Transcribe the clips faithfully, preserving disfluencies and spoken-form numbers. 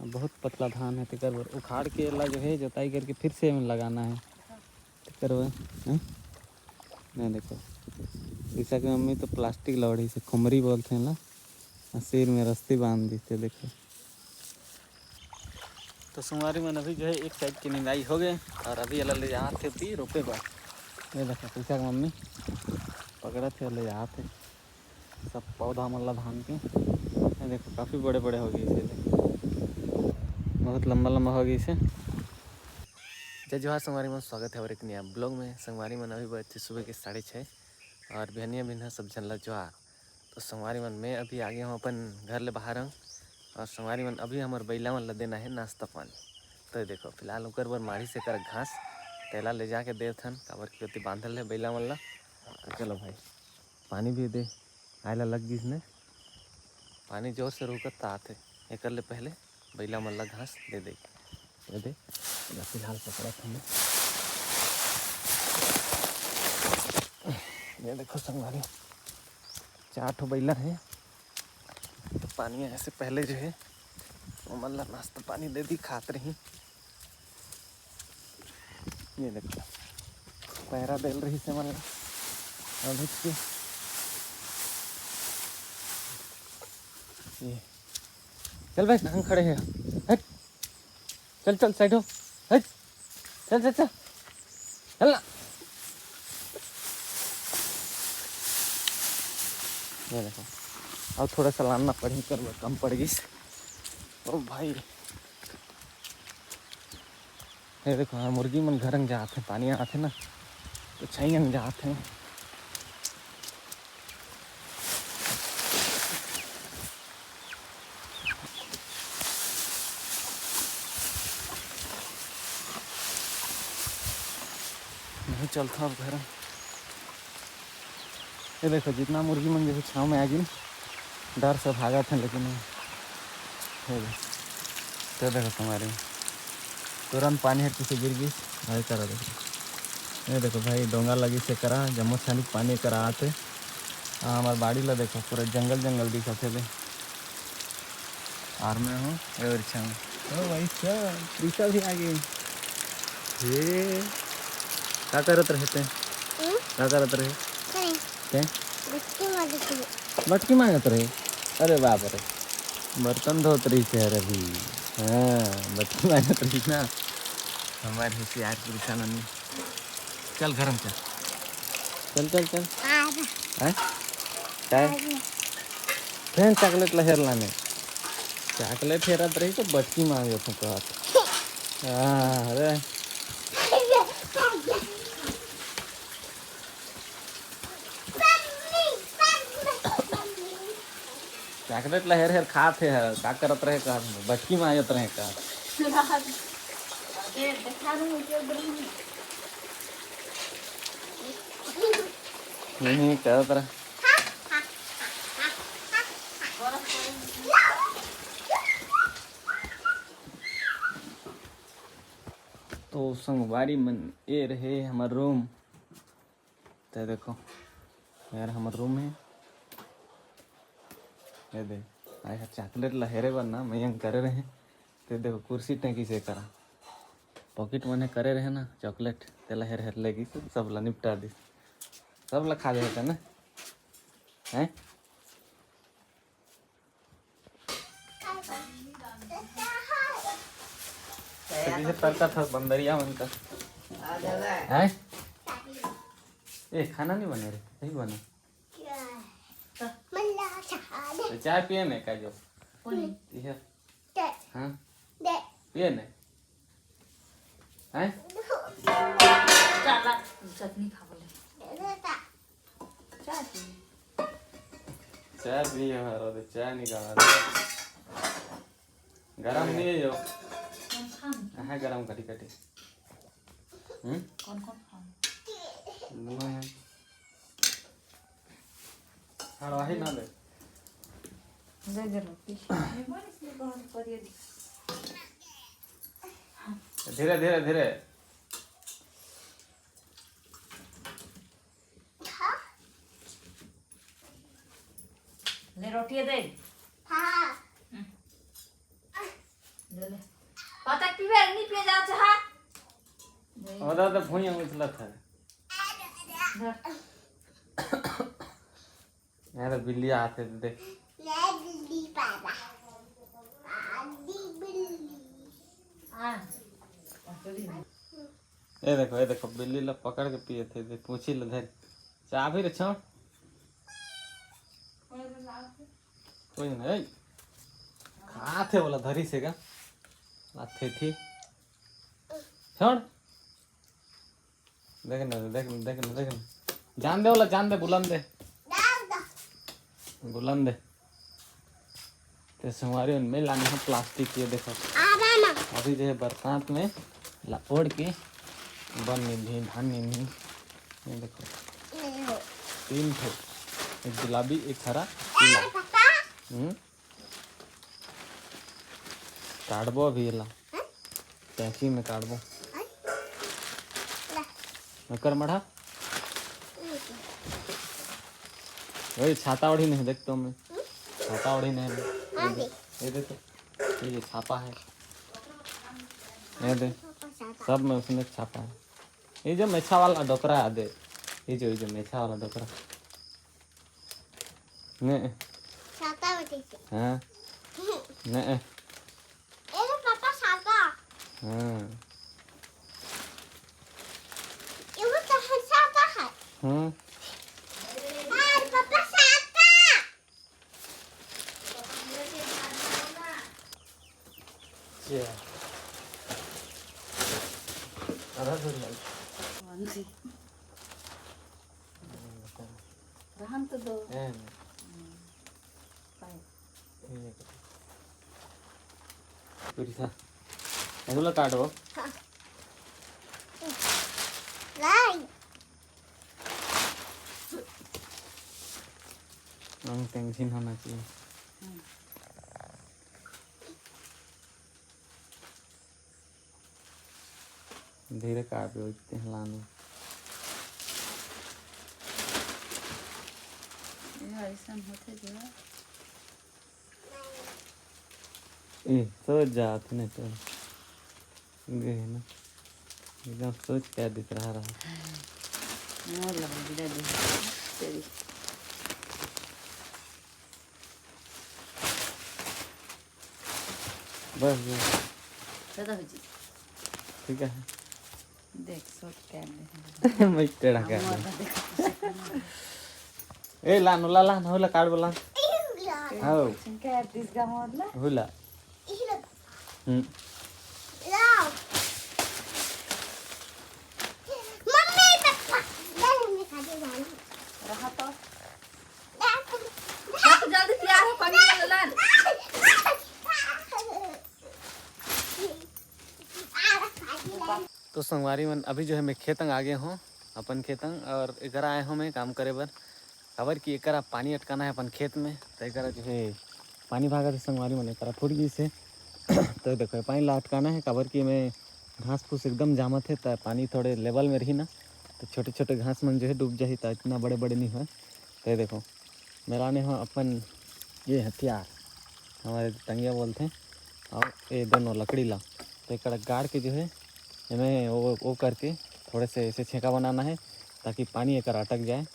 बहुत पतला धान हे, तेकर बर उखाड़ के एला जो हे जोताई करके फिर से एमे लगाना हे। तेकर बर, हैं? नहीं देखो, ईसा के मम्मी तो प्लास्टिक ला ओढ़िस हे, खुमरी बोलथे एला, अउ सिर में रस्सी बांध दिस हे। देखो, तो संगवारी मन, अभी जो है एक साइड के निंदाई हो गए और अभी एला ले जात हे ती रोपे बर। ये देखो, ईसा के मम्मी पकड़त हे, ले जात हे सब पौधा मन ला धान के। ये देखो, काफ़ी बड़े बड़े हो गए इसे। बहुत लंबा लंबा हो गए इसे। जय जोहार संगवारी मन, स्वागत है और एक नया ब्लॉग में। संगवारी मन, अभी बजे सुबह के साढ़े छः और बिहनिया बिहनिया सब झन ला जोहार। तो संगवारी मन, मैं अभी आ गया हूँ अपन घर ले बाहर हूँ और संगवारी मन, अभी हमर बइला मन ला देना है नाश्ता पानी। तो देखो, फिलहाल ओकर बर माढ़ी से कर घास, तेला ले जाके देथन, काबर कि ओती बांधल है बइला मन ला। तो चलो भाई, पानी भी दे, आए ला लग गिस ने। पानी जोर से रुकत त आथे, एकर ले पहले बइला मन ला घास दे दे। ये दे, एला फिलहाल पकड़त हन। ये देखो संगवारी, चार ठो बइला हे, तो पानी आए से पहले जो है ओमन ला नाश्ता पानी दे दी, खात रही। ये देखो, पैरा देल रही से मन ला। अभी के ये चल भाई, कहाँ खड़े हैं? हट, चल चल, साइड हो। हट, चल चल चल, चल ना। ये देखो, अब थोड़ा सा लानना पड़ी, कर कम पड़ गई। ओ भाई, ये देखो, हाँ, मुर्गी मन घर में जात हैं, पानी आत है ना, तो छइया में जात हैं। नहीं चलता अब घर। ये देखो, जितना मुर्गी मन जो है छाँव में आ गिन, डर से भागत हैं, लेकिन ये देखो, तो देखो तुम्हारे तुरंत पानी हर किसे गिर गई। भाई करा देखो, ये देखो भाई, डोंगा लगी से करा, जम्मो छानी पानी करा आते। हाँ, हमार बाड़ी ला देखो, पूरा जंगल जंगल दिखत हे बे। आर में हूँ, ए ओर छाँव। ओ भाई साहब, प्रीता भी आ गई। ये का करत रहे ते? हम्म? का करत रहे? नहीं। ते? बटकी मांजत रहे। बटकी मांजत रहे? अरे बाप रे, बर्तन धोत रही से रही। हाँ, बटकी मांजत रही ना। हमारे होशियार प्रीता ननी। चल घर में चल। चल, चल, चल। हैं? काय? फेन चॉकलेट ला हेर लाने। चॉकलेट हेरत रही तो बटकी मांगे थे कहत। हाँ, अरे। चॉकलेट ला हेर हेर खात हे, का करत रहे कहत, बटकी मांगत रहे कहत। नहीं, करत रहे। तो संगवारी मन, ये रहे हमर रूम। ते देखो यार, हमर रूम हे। ये दे, आय हा चॉकलेट ला हेरे बर ना, मैं यंग करे रहे। ते देखो, कुर्सी टेकिस हे करा, पॉकेट मने करे रहे ना चॉकलेट, तेला हेर हेर लेगिस, सब ला निपटा दिस, सब ला खा लेते ना, हैं? तो जैसे तरका था बंदरिया मन का। हैं? ए, खाना नहीं बना रे, नहीं बना। तो चाय पिए ने का जो? कोनी। ये। हाँ। पिए ने? हैं? चला, चटनी खा बोले। चाय पी। चाय पिए हमारा तो चाय नहीं खा रहा। गरम नहीं है यो। कौन खान? हाँ, गरम कटी कटी। हम्म? कौन कौन खान? दोनों है। हड़वाही ना ले। दे दे रोटी। धीरे, धीरे, धीरे। ले रोटी दे। हाँ। हम्म। पतक पीबे, नहीं पिए जा चाहा। ओदा तो भुइयां उछलत है। यार बिल्ली आथे तो देख। ले बिल्ली पापा। आदि बिल्ली। हाँ। ये देखो, ये देखो, बिल्ली ला पकड़ के पिए थे, दे पूछी ले धर। चाबी रे छोड़। कोई नहीं। खाथे वाला धरी से का। आथे थी। छोड़। देख ना, देख ना, देख ना, देख ना। जान दे वाला, जान दे, बुलन दे। बुलन दे। ते संगवारी मन में लानी है प्लास्टिक, ये देखो। अभी जो है बरसात में ला ओढ़ के बन निंदी, धान निंदी। ये देखो। तीन ठो। एक गुलाबी, एक हरा, पीला। हम्म। काटबो अभी एला। कैंची में काटबो। एकर मढ़ा। वही छाता ओढ़ी नहीं, देख तो मैं। छाता ओढ़ी नहीं मैं। ये दे, ये दे तो। ये जो छापा है। ये दे। सब में उसने छापा है। ये जो मेछा वाला डोकरा है, दे। ये जो, ये जो मेछा वाला डोकरा। ने। छाता ओढ़ी से। हाँ। ने। ए लो पापा, छाता। हाँ। ये वो तो है, छाता है। हाँ। हाँ, पापा, छाता। क्या? आधा धर ले। कौन सी? रहन तो दो। ए, नहीं। हम्म। पाए। पूरी सा। एगुला काटो। हाँ। लाई। हम टेंशन होना चाहिए। हम्म। धीरे काटो, इतने हलाने। ये ऐसन होथे जो। ए, सोच जात नहीं तो। गए ना। एकदम सोच क्या दिख रहा रहा। मोर लगा दिला दे। तेरी। बस, बस। दादा हो जी। ठीक है। देख, सोच क्या है। मैं टेढ़ा कर दूँ। ए, ला, नु ला, ला, नु ला, काट बोला। हाँ। चिंका दिस गा मोर ला। हुला। हम्म। लाओ। मम्मी, पापा, ले, मम्मी खा दे, जाना। रहा तो। जा तो जल्दी तैयार हो, पानी वाला लान। तो संगवारी मन, अभी जो है मैं खेत अंग आ गए हों, अपन खेत अंग, और एकरा आए हों मैं काम करे बर, काबर कि एकरा पानी अटकाना है अपन खेत में, तो एकरा जो है पानी भागत है संगवारी मन, एकरा फूट गई से। तो देखो, ये पानी ला अटकाना है, काबर कि मैं घास फूस एकदम जामत है, तो पानी थोड़े लेवल में रही ना, तो छोटे छोटे घास मन जो है डूब जाही, तो इतना बड़े बड़े नहीं होय। तो ये देखो, मैं लाने हों अपन ये हथियार, हमारे टंगिया बोलते हैं, और ये दोनों लकड़ी ला, तो एकरा गाड़ के जो है, एमे वो, वो करके थोड़े से ऐसे छेंका बनाना है, ताकि पानी एकर अटक जाए।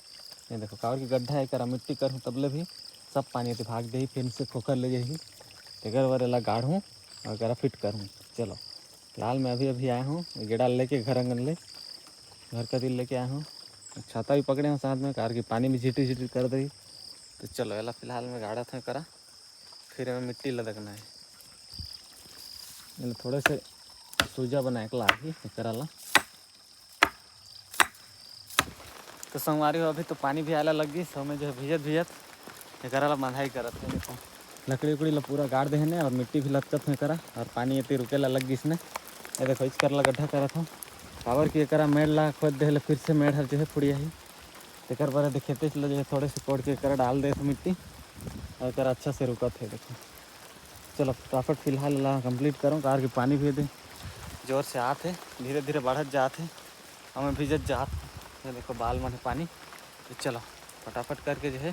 ये देखो, काबर के गड्ढा है, एकरा मिट्टी करहूँ, तब ले भी सब पानी एती भाग देही, फिर से खोखर ले जाही। तेकर बर एला गाढ़हूँ और एकरा फिट करहूँ। चलो, फिलहाल मैं अभी, अभी आया हूँ, ये गेड़ा लेके घर आंगन ले, घर कती लेके आया हूँ। छाता भी पकड़े हूँ साथ में, काबर के पानी भी झिटी झिटी कर देही। तो चलो, एला फिलहाल मैं गाड़त हूँ एकरा, फिर एमे मिट्टी लदकना है। एला थोड़े से सूजा बनाए के लागही एकरा ला। तो संगवारी हो, अभी तो पानी भी आला लग गई, सब में जो है भीजत भीजत एकरा ला बंधाई करत है। देखो, लकड़ी उकड़ी ला पूरा गाड़ देहे ने और मिट्टी भी लदकत है एकरा, और पानी एती रुके ला लग गई इसने। ये देखो, इच कर ला गड्ढा करत हो, काबर कि एकरा मेड़ ला खोद देहे ले फिर से मेड़ हर जो है फुड़िया ही। तेकर बर देखेते चलो जो है थोड़े से कोड़ के एकरा डाल देत मिट्टी, और एकरा अच्छा से रुकत है। देखो, चलो फटाफट फिलहाल ला कंप्लीट करो, काबर कि पानी भी दे जोर से आत है, धीरे धीरे बढ़त जात है, हमें भीजत जात है। देखो बाल मन पानी। तो चलो फटाफट करके जो है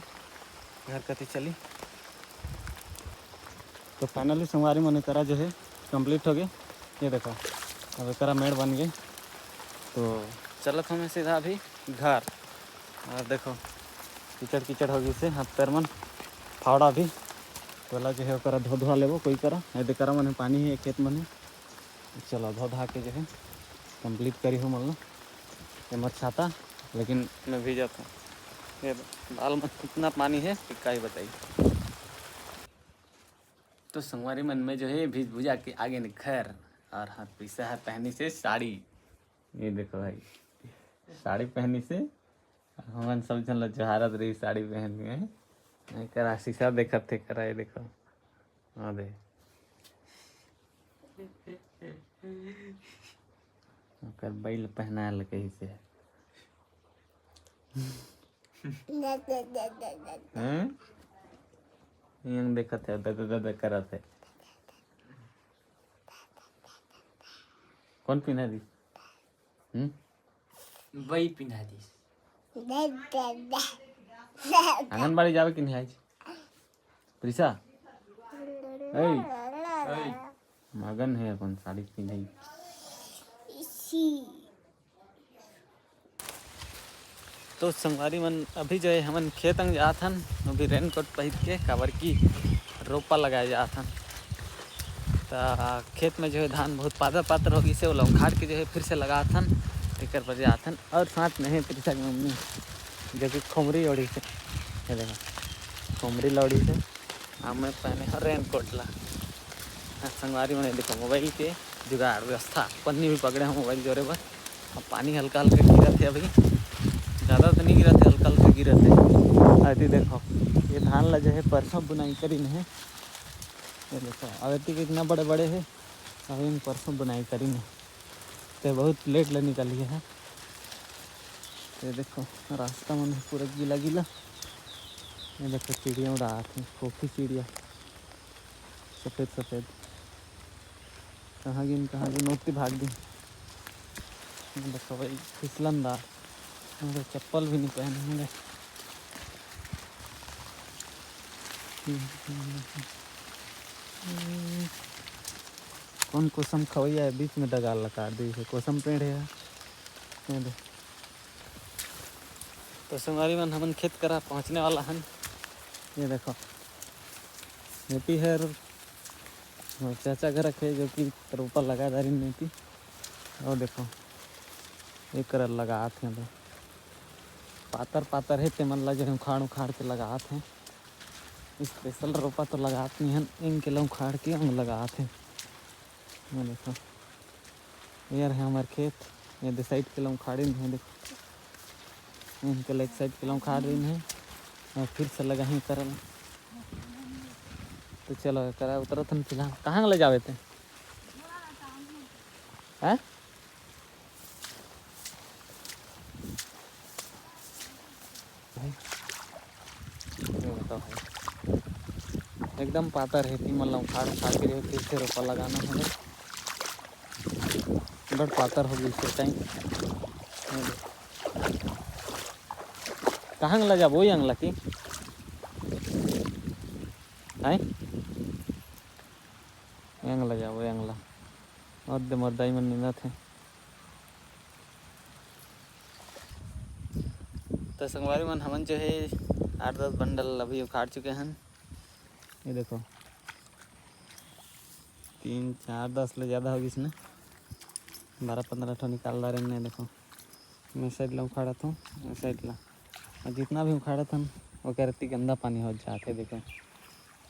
घर कती चली। तो फाइनली संगवारी मन एकरा जो है कंप्लीट हो गए। ये देखो, अब एकरा मेड़ बन गए। तो चलत हमें सीधा अभी घर। और देखो, कीचड़ कीचड़ हो गई से हाथ पैर मन, फावड़ा भी। तो ला जो है ओकरा धो धुआ लेबो कोई करा, ये दे करा मन पानी है, खेत मन है। चलो धो धा के जो है कंप्लीट करी हो मन ला। ये मत छाता, लेकिन मैं भीजत हूँ। ये बाल में कितना पानी है कि का ही बताई। तो संगवारी मन में जो है भीज भुजा के आगे ने घर। और हाँ, प्रीसा है पहनी से साड़ी। ये देखो भाई, साड़ी पहनी से। हमन सब झन ला जोहारत रही साड़ी पहन के। करा शीशा देखत थे, करा ये देखो। हाँ दे। ओकर बैल पहनाए ल कही से। हैं? यंग देखत है, दद दद करत है। कौन पिन्हा दी? हम्म? बई पिन्हा दिस। आंगनबाड़ी जावे कि नहीं आज? प्रीसा? ए, मगन है अपन साड़ी पिन्हई। तो संगवारी मन, अभी जो है हमन खेत अंग जात हन, अभी रेनकोट पहिर के, काबर की रोपा लगाए जात हन। त खेत में जो है धान बहुत पातर पातर हो गई से, ओला उखाड़ के जो है फिर से लगात हन, एकर बर जात हन। और साथ में है प्रीसा की मम्मी, जो कि खोमरी ओढ़ी से, ये देखो, खोमरी ला ओढ़ी से। अब मैं पहने हूँ रेनकोट ला। हाँ, संगवारी मन देखो, मोबाइल के जुगाड़ व्यवस्था, पन्नी भी पकड़े हूँ मोबाइल जोरे बर। अब पानी हल्का हल्का गिरत है अभी, ज़्यादा तो नहीं गिरत है, हल्का हल्का गिरत है। अति देखो, ये धान ला जो है परसों बुनाई करीन है। ये देखो, अब अति के इतना बड़े बड़े है, अभी इन परसों बुनाई करीन है। ते बहुत लेट ले निकली है। ये देखो, रास्ता मन पूरा गीला गीला। ये देखो, चिड़िया उड़ात है, फोफी चिड़िया, सफेद सफेद। कहाँ गिन, कहाँ गिन, ओती भाग दी। ये देखो भाई, फिसलन दार, मेरे चप्पल भी नहीं पहने मेरे। कौन कोसम खवैया है, बीच में डगाल लगा दी है, कोसम पेड़ है। ये दे। तो संगवारी मन, हमन खेत करा पहुँचने वाला हन। ये देखो, एती हर मोर चाचा घर के, जो कि रोपा लगा दारिन एती। और देखो, एक करा लगात हैं भाई, पातर पातर है, तेमन ला जो है उखाड़ उखाड़ के लगात हैं। स्पेशल रोपा तो लगात नहीं हन, इनके ला उखाड़ के हम लगात हैं। ये देखो, ये है हमार खेत, ये दे साइड के ला उखाड़िन है, देखो, इनके ला एक साइड के ला उखाड़ रही है और फिर से लगाही करन। तो चलो, करा उतरत हन फिलहाल। कहाँ ले जावे ते? हैं? भाई, ये बताओ भाई, एकदम पातर है, तीन मल्ला उखाड़ उखाड़ के जो है फिर से रोपा लगाना है। बड़ पातर हो गई इस टाइम। कहाँ ले जाबो ये अंगला की? हैं? एंग ला जाबो, एंग ला। और दे मोर दाई मन निंदत हे। तो संगवारी मन, हमन जो है आठ दस बंडल अभी उखाड़ चुके हन। ये देखो, तीन, चार, दस ले ज़्यादा हो गिस ना, बारह पंद्रह ठो निकाल डारेन। ये देखो, मैं साइड ला उखाड़त हूँ, मैं साइड ला, और जितना भी उखाड़त हन, ओकर अति गंदा पानी हो जात हे। देखो,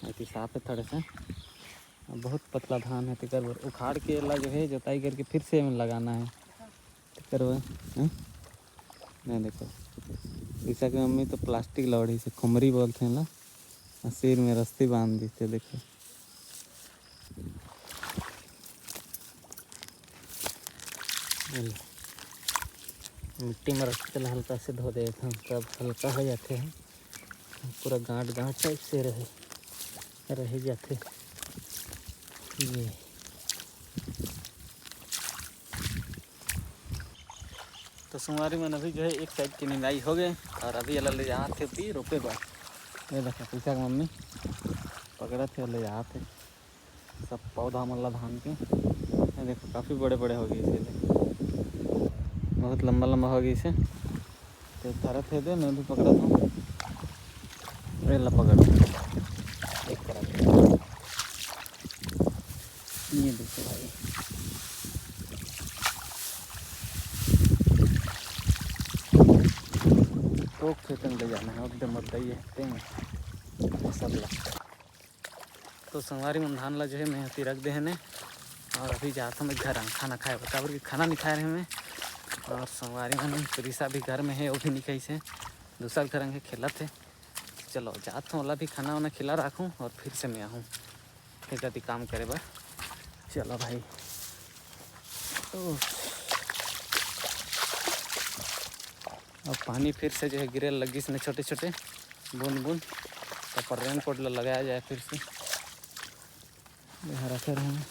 अति साफ है थोड़े से, अब बहुत पतला धान है, तेकर बर उखाड़ के ला जो है जोताई करके फिर से एमे लगाना है। तेकर बर, हैं? नहीं, देखो, ईसा के मम्मी तो प्लास्टिक ला ओढ़ी से, खुमरी बोलते हैं ला, और सिर में रस्सी बांध दी थे। देखो, मिट्टी में रस्सी ला हल्का से धो देत हन, तब हल्का हो जाते हैं। पूरा गांठ गांठ टाइप से रहे, रह जाते। ये तो संगवारी मन, अभी जो है एक साइड की निंदाई हो गए और अभी एला ले जात हे ती रोपे बर। ये देखो, पीछा के मम्मी पकड़त हे, ले जात हे। सब पौधा मन ला धान के। ये देखो, काफ़ी बड़े बड़े हो गए इसीलिए, बहुत लंबा लंबा हो गए इसे। तो धरत हे दे, मैं भी पकड़त हूँ। ये ला पकड़, एक तरह से। ये देखो भाई, तो खेतन ले जाना है, एकदम मुद्दा ये है, तें सब ला। तो संगवारी मन, धान ला जो है मैं हती रख दे हने, और अभी जात हूँ मैं घर खाना खाए बर, काबर कि खाना नहीं खाए रहे मैं। और संगवारी मन, प्रीसा भी घर में है, वो भी नहीं खाई से, दूसरा घर अंगे खेलत है। चलो जात हूँ, ओला भी खाना वाना खिला रखूँ और फिर से मैं आहूँ फिर कति काम करे बर। चलो भाई, तो अब पानी फिर से जो है गिरे लगिस ने छोटे छोटे बूंद बूंद, तो पर रेनकोट ला लगाया जाए फिर से। यहाँ रखे रहे हैं,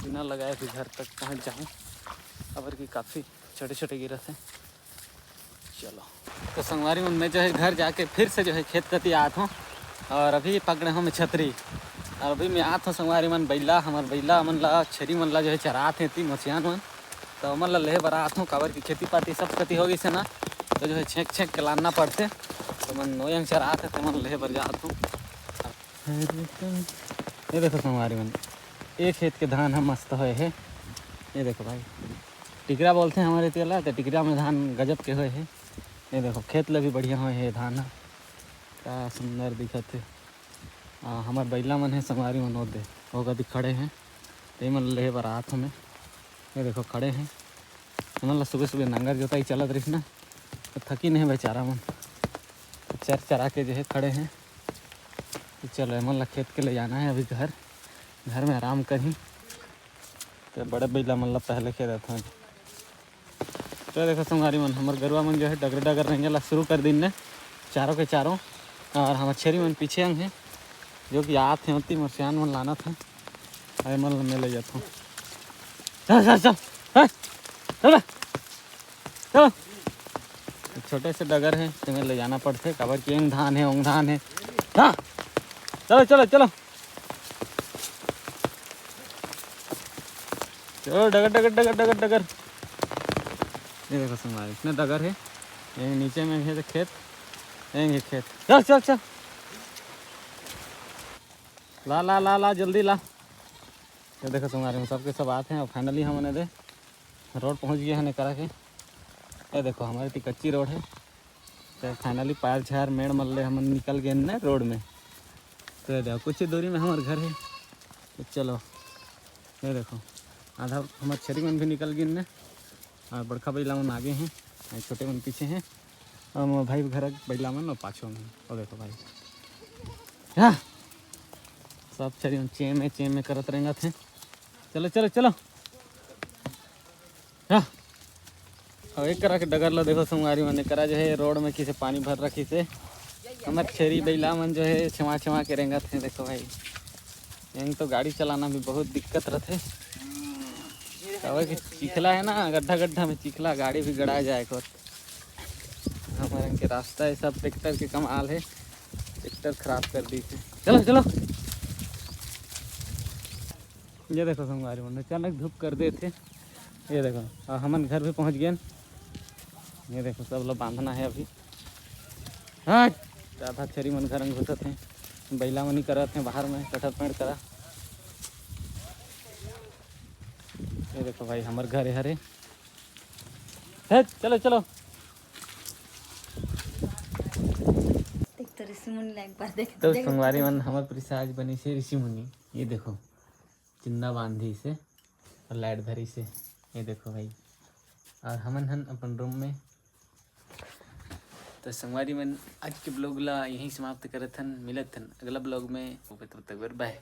बिना लगाए भी घर तक पहुँच जाऊँ, काबर कि काफ़ी छोटे छोटे गिरत है। चलो, तो संगवारी मन, मैं जो है घर जाके फिर से जो है खेत कती आत हूँ, और अभी पकड़े हूँ मैं छतरी, और अभी मैं आत हूँ संगवारी मन, बइला, हमर बइला मन ला, छेरी मन ला जो है चरात है ती मोसियान मन, तो ओमन ला लेहे बर आत हूँ, काबर कि खेती पाती सब कती हो गई से ना, तो जो है छेंक छेंक के लानना पड़थे, तो मन नोयंग चरात है, तो मन लेहे बर जात हूँ। ये देखो संगवारी मन, एक खेत के धान ह मस्त होए हे। ये देखो भाई, टिकरा बोलथे हमर एती ला, तो टिकरा में धान गजब के होए हे। ये देखो, खेत ले भी बढ़िया होए हे धान ह, का सुंदर दिखत हे। आ, हमर बइला मन हे संगवारी मन, ओदे ओ कती खड़े हे, ते मन लेहे बर आत हमें। ये देखो, खड़े हे, एमन ला सुबह सुबह नांगर जोताई चलत रहिस ना, तो थकी नहीं बेचारा मन, तो चर चरा के जो है खड़े हैं। तो चलो, एमन ला खेत के ले जाना है अभी घर, घर में आराम करही। तो बड़े बइला मन ला पहले खेदत हन। तो देखो संगवारी मन, हमर गरुआ मन जो है डगर डगर रेंगे ला शुरू कर दिन ने, चारों के चारों, और हमर छेरी मन पीछे अंग है, जो कि आत हैं ओती, मोर सियान मन लानत हैं, अरे मन में ले जात हूँ। चल चल चल, हे, चल बे, चल। छोटे से डगर है, तुम्हें ले जाना पड़थे, काबर कि एंग धान है, ओंग धान है। हाँ, चलो चलो चलो। चलो डगर डगर डगर डगर डगर। ये देखो संगवारी, इसमें डगर है, ये नीचे में है तो खेत, ये खेत। चल चल चल, ला ला ला ला, जल्दी ला। ये देखो संगवारी, सबके सब आते हैं और finally हमन एदे रोड पहुंच गए हैं एकरा के। ये देखो, हमर एती कच्ची रोड है, तो finally पार झार मेड़ मल्ले हमन निकल गए ना रोड में। तो ये देखो, कुछ ही दूरी में हमर घर है। तो चलो, ये देखो, आधा हमर छेरी मन भी निकल गए ने, और बड़का बइला मन आगे हैं, और छोटे मन पीछे हैं, और मोर भाई घर बइला मन और पाछू में। और देखो भाई, हाँ, सब छेरी मन चें में चें में करत रेंगत हैं। चलो चलो चलो। हाँ। अब एकरा के डगर ला देखो संगवारी मन, एकरा जो है रोड में किसे पानी भर रखिस हे। हमर छेरी बइला मन जो है छेवा छेवा के रेंगत हैं। देखो भाई, एंग तो गाड़ी चलाना भी बहुत दिक्कत रथे, काबर कि चिखला है ना, गड्ढा गड्ढा में चिखला, गाड़ी भी गड़ा जाए को। हमर एंग के रास्ता है सब ट्रैक्टर के कमाल है, ट्रैक्टर खराब कर दी थे। चलो चलो। ये देखो संगवारी मन, अचानक धूप कर देथे। ये देखो, और हमन घर भी पहुंच गए। ये देखो, सब ला बांधना है अभी। हाँ, आधा छेरी मन घर में घुसत हैं, बइला मनी करत हैं बाहर में कटहर पेड़ करा। ये देखो भाई, हमर घर हरे। हे, चलो चलो। देख तो ऋषि मुनि ला एक बार देख, तो देख। संगवारी मन, हमर प्रीसा आज बनी से ऋषि मुनि। ये देखो, चुन्ना बांधी से और लाइट धरी से। ये देखो भाई, और हमन हन अपन रूम में। तो संगवारी मन, आज के ब्लॉग ला यहीं समाप्त करत हन, मिलत हन अगला ब्लॉग में। तब तक बाय।